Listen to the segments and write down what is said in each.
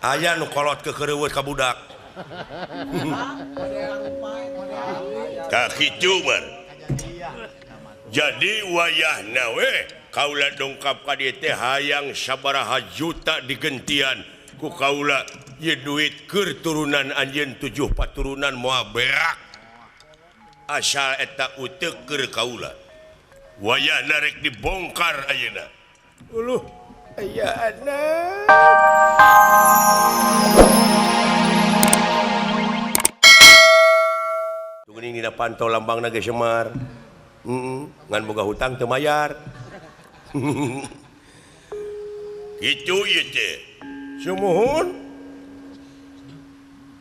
Aya nu kolot kekereuweut ka budak. Ka kitu mah. Jadi wayahna we kaula dongkap ka dieu teh hayang sabaraha juta digentian ku kaula ieu duit keur turunan anjeun 7 paturunan moal berak. Asal eta uteuk keur kaula. Wayahna rek dibongkar ayeuna. Uluh aya anak. Geuning dina pantau lambangna ge Semar. Ngan boga hutang teu mayar. Kitu ieu teh. Sumuhun.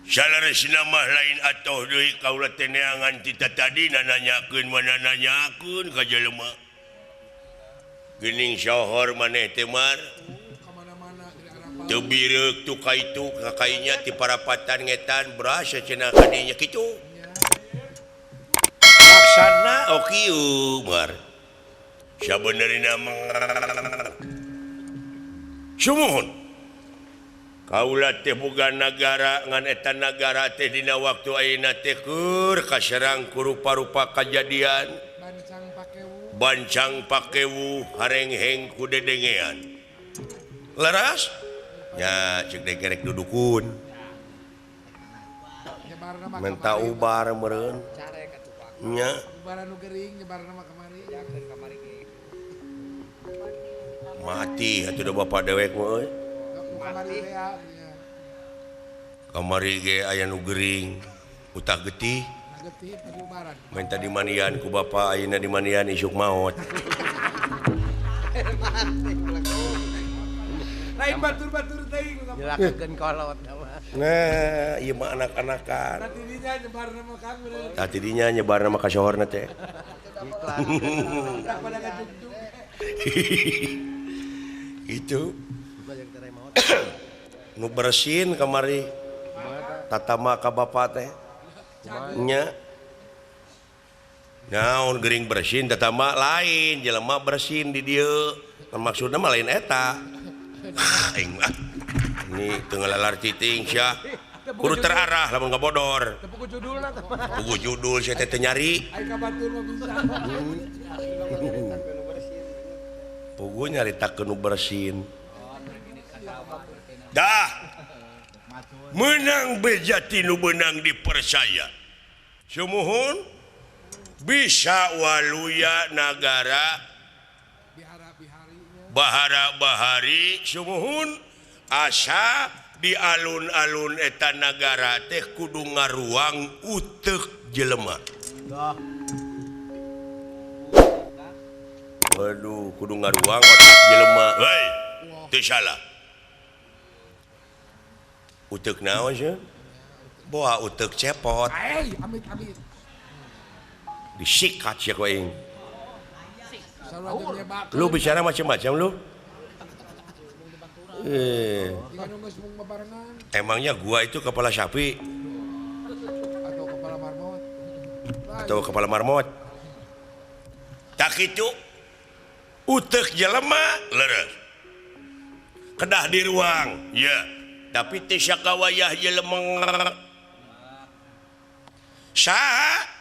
Saleresna mah lain atoh deui kaula teh neangan ti tatadina nanyakeun mana nanyakeun ka jelema. Geuning sohor maneh teh Mar. Teu bireuk tu ka itu ka kainya ti parapatan ngetan berasa cenah ka dinya kitu. Maksana oh kieu Mar. Sabenerna mah sumuhun. Kaula teh boga nagara ngan eta nagara teh dina waktu ayeuna teh keur kaserang ku rupa-rupa kajadian. Bancang pakewu harengheng ku dedengean. Leras? Nya ceuk degerek dudukun. Menta ubar meureun. Nya. Ubaran nu gering nyebarna mah kamari. Mati atuh da bapak dewek mah euy. Kamari ge aya nu gering utah getih. Minta dimanian ku bapak ayeuna dimanian isuk maot. Lain batur-batur teuing nyelakeun kolot mah. Nah, ieu mah anak-anakan. Tadinya nyebarna mah ka meureun. Tadinya nyebarna mah ka sohorna teh. Itu nu bersin kamari tatama ka bapak teh. Nya. Naon gering bersin tatama lain jelema bersin di dieu. Maksudna mah lain eta. Aing mah. Ini teu ngalalar cicing sia. Kudu terarah lamun ngabodor. Teu pugu judulna teh. Pugu judul sia teh teu nyari. Aing ka batur mah bisa. Pugu nyaritakeun nu bersin. Dah. Menang bejati nu beunang dipercaya. Sumuhun bisa waluya nagara bahara bahari sumuhun asa di alun-alun eta nagara teh kudu ngaruang uteuk jelema. Waduh, kudu ngaruang otak jelema. Hei, teu salah. Uteuk naon sih? Boa uteuk cepot. Amit amit. Disikat sia ku aing. Lu bicara macam-macam lu. Emangnya gua itu kepala sapi atau kepala marmot? Atau kepala marmot? Tak itu uteuk jelema leres. Kedah di ruang, ya. Tapi teu sakawayah jelema. Saha?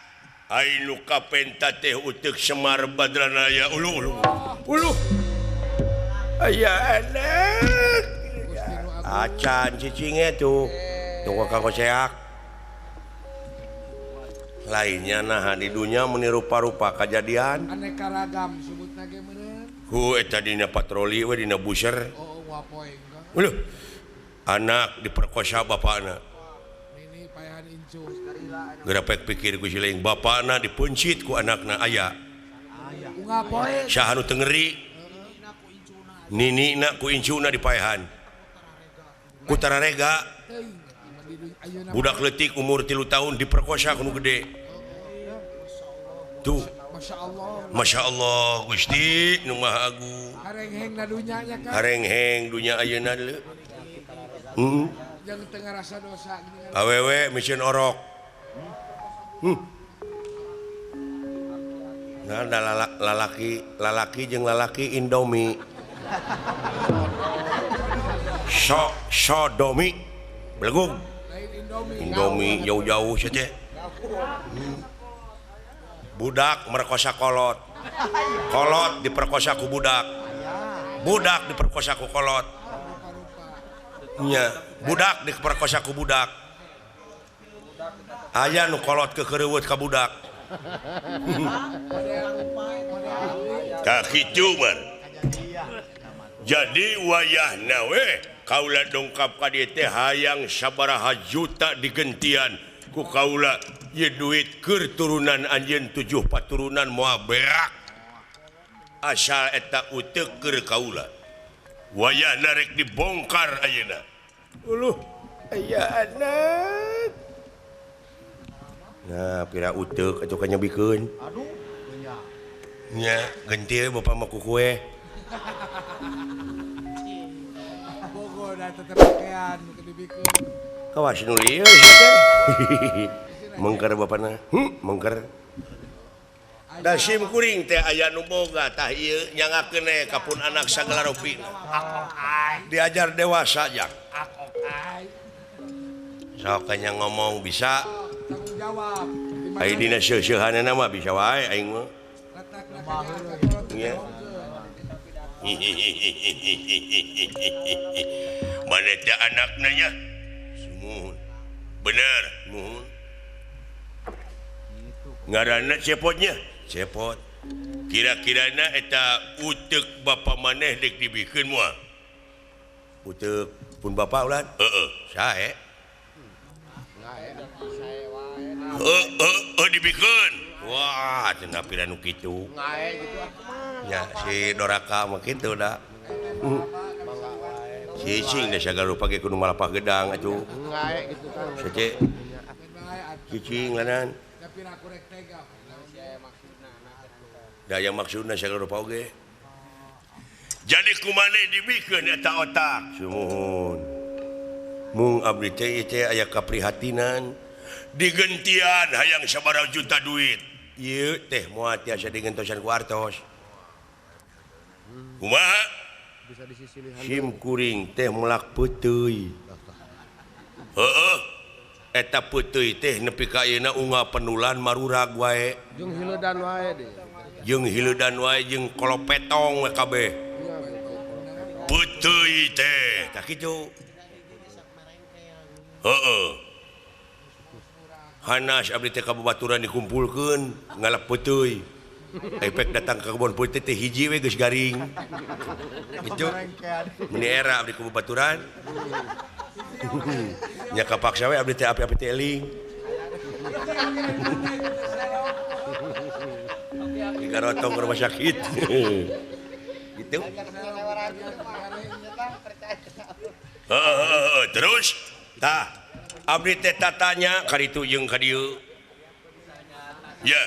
Ai nu kapenta teh uteuk Semar Badranaya ulu ulu. Ulu. Aya anak. Acan cicingnya tuh. Tunggu kanggo seak. Lainnya nah di dunia meni rupa-rupa kejadian. Aneka ragam sebutna ge meureun. Hu eta dina patroli we dina buser. Oh, wapoe enggak. Uluh. Anak diperkosa bapakna. Gerapek pikir ku siling bapakna dipencit ku anakna aya. Saha nu teu ngeri? Ninina ku incuna dipaehan. Ku tararega. Budak leutik umur 3 tahun diperkosa ku nu gede. Tuh. Masya Allah Gusti nu Maha Agung. Harengheng na dunya nya kan. Harengheng dunya ayeuna deui. Jangan teu ngarasa dosa gini. Awewe mission orok. Nah, ada lalaki, lalaki jeung lalaki Indomie. Sodomi belegug Indomie jauh-jauh saja. Budak merkosa kolot, kolot diperkosa ku budak, budak diperkosa ku kolot, nya budak diperkosa ku budak, aya nu kolot kekereuweut ka budak. Tah kitu bar. Jadi wayahna we kaula dongkap ka dieu teh hayang sabaraha juta digentian ku kaula ieu duit keur turunan anjeun 7 paturunan moal berak asal eta uteuk keur kaula wayahna rek dibongkar ayeuna uluh aya anak nah pira uteuk atuh kanyebikeun aduh nya genti we bapa mah ku kue kawas nu lieu teh mengker bapana mengker da sim kuring teh aya nu boga tah ieu nyangakeun we ka pun anak sagala rupina diajar dewasa jang sok nya ngomong bisa tanggung jawab ai dina seuseuhanna mah bisa wae aing mah nya. Mana teh anakna nya? Sumuhun. Bener, muhun. Ngaranna cepotnya? Cepot. Kira-kirana eta uteuk bapa maneh deuk dibikeun moal? Uteuk pun bapa ulan? Heeh, sae. Heeh, dibikeun. Wah, cenah pira nu kitu. Ngae gitu ah. Ya, si doraka mah kitu da. Cicing da sagala rupa ge kudu malapah gedang atuh. Ngae gitu kan. Cece. Cicing lanan. Da aya maksudna sagala rupa oge. Jadi kumaneh dibikeun eta otak. Sumuhun. Mung abdi teh teh aya kaprihatinan digentian hayang sabaraha juta duit. Ieu teh moal tiasa digentosan ku artos. Kumaha? Bisa disisilihan. Sim kuring teh melak peuteuy. Heeh. Eta peuteuy teh nepi ka ayeuna unggal penulan marurag wae. Jeung hileudan wae deui. Jeung hileudan wae jeung kolopetong we kabeh. Peuteuy teh tah kitu. Heeh. Hanas abdi teh ka babaturan dikumpulkeun ngalap peuteuy. Efek datang ke kebon peuteuy teh hiji we geus garing. Gitu. Meni era abdi ka babaturan. Nya kapaksa we abdi teh api-api teh eling. Digarotong ke rumah sakit. Gitu. Heeh, terus tah abdi teh tatanya ka ditu jeung ka dieu. Ya,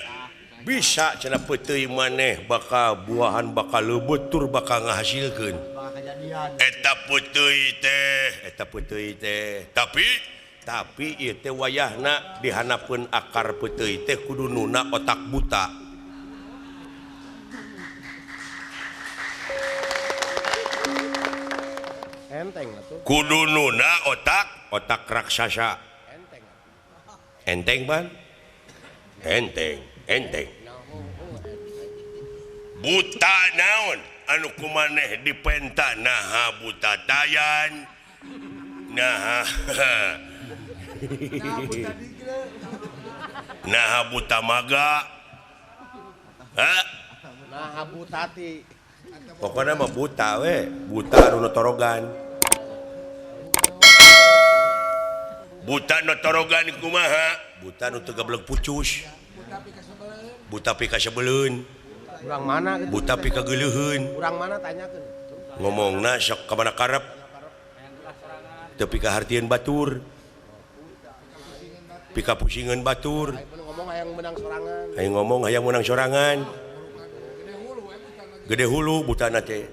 bisa cenah peuteuy maneh bakal buahan bakal leubeut tur bakal ngahasilkeun. Eta peuteuy teh, eta peuteuy teh. Tapi ieu teh wayahna dihanapeun akar peuteuy teh kudu nuna otak buta. Enteng atuh. Kudu nuna otak raksasa. Enteng. Enteng ban? Enteng, enteng. Buta naon anu kumaneh dipenta naha buta tayan. Naha naha buta maga. Ha? Naha butati. Pokokna mah buta we, buta anu notorogan. Buta notorogan kumaha? Buta nu teu gablek pucus. Buta pikasebeleun. Urang mana gitu? Buta pikageuleuheun. Urang mana tanyakeun. Ngomongna sok ka mana karep. Teu pikahartieun batur. Pikapusingeun batur. Ngomong hayang menang sorangan. Hayang ngomong hayang menang sorangan. Gede hulu butana teh.